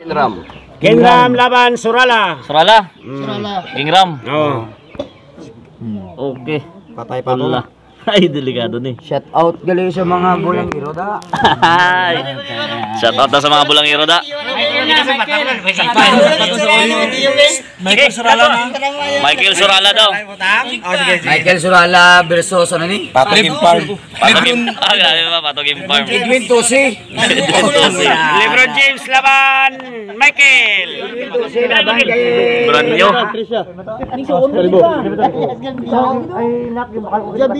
Ginram. Ginram laban Surala. Surala. Gingram. Oh. Okay. Patay pa to. Pula. Ay, delikado ni. Shout out gali sa mga bulang iroda. Ay. Shout out na sa mga bulang iroda. Michael Surala na. Michael Surala daw. Michael Surala versus ano ni? Patagin Farm. Patogim. Ah, grabe ba? Patogim Farm. Edwin Tosi. Edwin Tosi. LeBron James laban Michael. Brand new.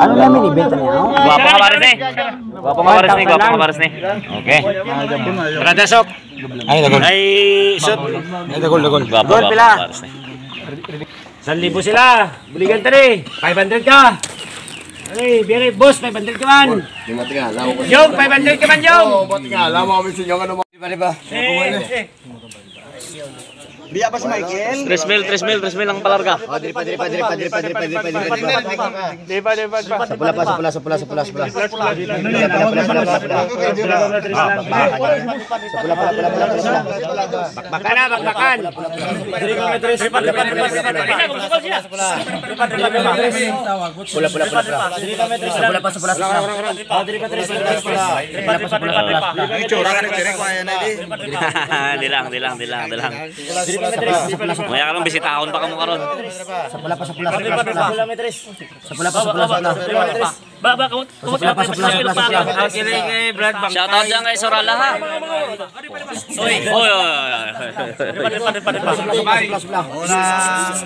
Ano namin event niya? Gwapo nga pares eh. Gwapo nga pares ni, gwapo nga pares ni. Okay. Radasok. Ay, dagol. Ay, shoot. Ay, dagol, dagol. Gwapo, Gol, gwapo pila. nga pares ni. 1,000 sila. Buligan tani. 500 ka. Ay, bere boss, 500 ka man. Yung 500 ka man, yung. Diba, diba? 3 mil, 3 mil, 3 mil ang palarga. Oh, diri pa, diri pa, diri pa, diri pa, diri pa, diri pa, diri pa. Diba, diba, diba. Sa pula pa, sa pula, sa pula, sa pula, sa pula. Pula, pula, pula, pula, pula. Sa pula, pula, pula, pula, pula. Bakbakan na, bakbakan. Pula, pula, pula, pula. Sa pula pa, sa pula, sa pula. Pula pa, sa pula, pula. Dilang, dilang, dilang, dilang. Maya karon bisitahon pa kamo karon. Sa pula pa, sa pula, sa pula, sa pula. Sa pula pa, sa pula, sa pula. Ba ba kamot. Sa pula pa, sa pula, sa pula, sa pula. Shout out dyan kay Sorala ha. Oy, oy, oy. Sa pula, sa pula.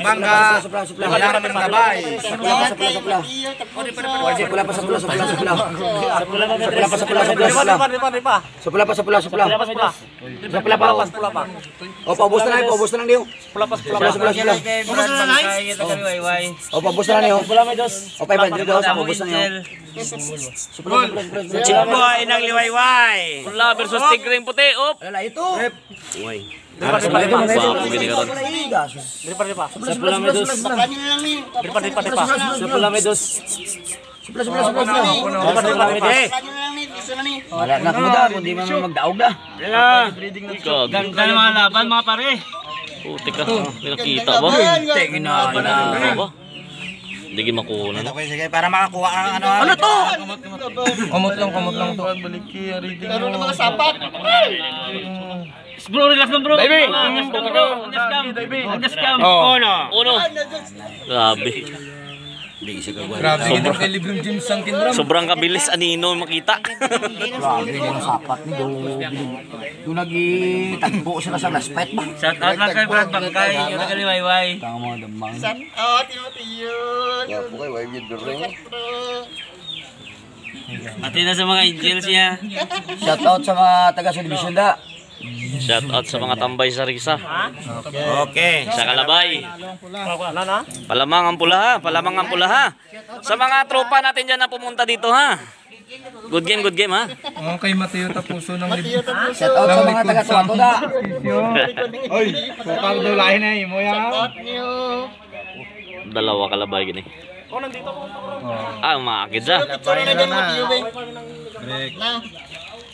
Bangga. Sa pula, sa pula. Wala naman gabay. Sa pula pa, sa pula, sa pula. Sa pula pa, sa pula, sa pula, sa pula. Sa pula pa, sa pula, sa pula, sa pula. Sa pula pa, sa pula, sa pula. Sa pula pa. O, paubos na lang, paubos na lang niyo. Pula, sa pula, sa pula. O, paubos na lang niyo. O, 500 daw, sa paubos na niyo. Sa pula, sa pula, sa pula, sa pula. Chimboy ng liwayway. Pula versus Tigring Puti. Op. Alala, ito. Uy. Gwapo gini karon. Sa pula, may dos. Sa pula, may dos. Sa pula, sa pula, sa pula, sa pula. Wala na kamo da, kundi man magdaog na. Ganda ng mga laban, mga pare. Putik ka. May nakita ba? Tingin na. Ano ba? Hindi gid makuha na. Okay, sige, para makakuha ka ng ano. Ano to? Kamot lang, kamot lang to. Bro, relax lang, bro. Baby. Bro, ang scam. Oh. Uno. Uno. Grabe. Grabe, ganda kay LeBron James ang Kinram. Sobrang kabilis anino makita. Grabe yung sapat ni do. Doon nagitagpo sila sa last fight ba? Shout out lang kay Brad Bangkay, yung nagaliwayway. Tanga mga damang. Pati na sa mga angels niya. Shout out sa mga taga Subdivision da. Shout out sa mga tambay sa Risa. Okay. Sa Kalabay. Palamang ang pula ha. Palamang ang pula ha. Sa mga tropa natin dyan na pumunta dito ha. Good game ha. Okay, Mateo Tapuso ng LeBron. Shout out sa mga taga Tuato da. Oy, putang daw lahi na imo ya. Dalawa Kalabay gini. Ah, umaakit siya.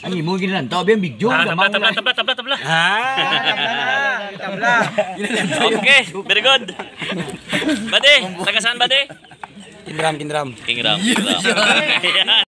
Ang imo ginalantaw ba yung video? Tabla, tabla, tabla, tabla, tabla. Tabla. Okay, very good. Bade, taga saan, Bade? Kindram, kindram. King Ram. King Ram. Ayan.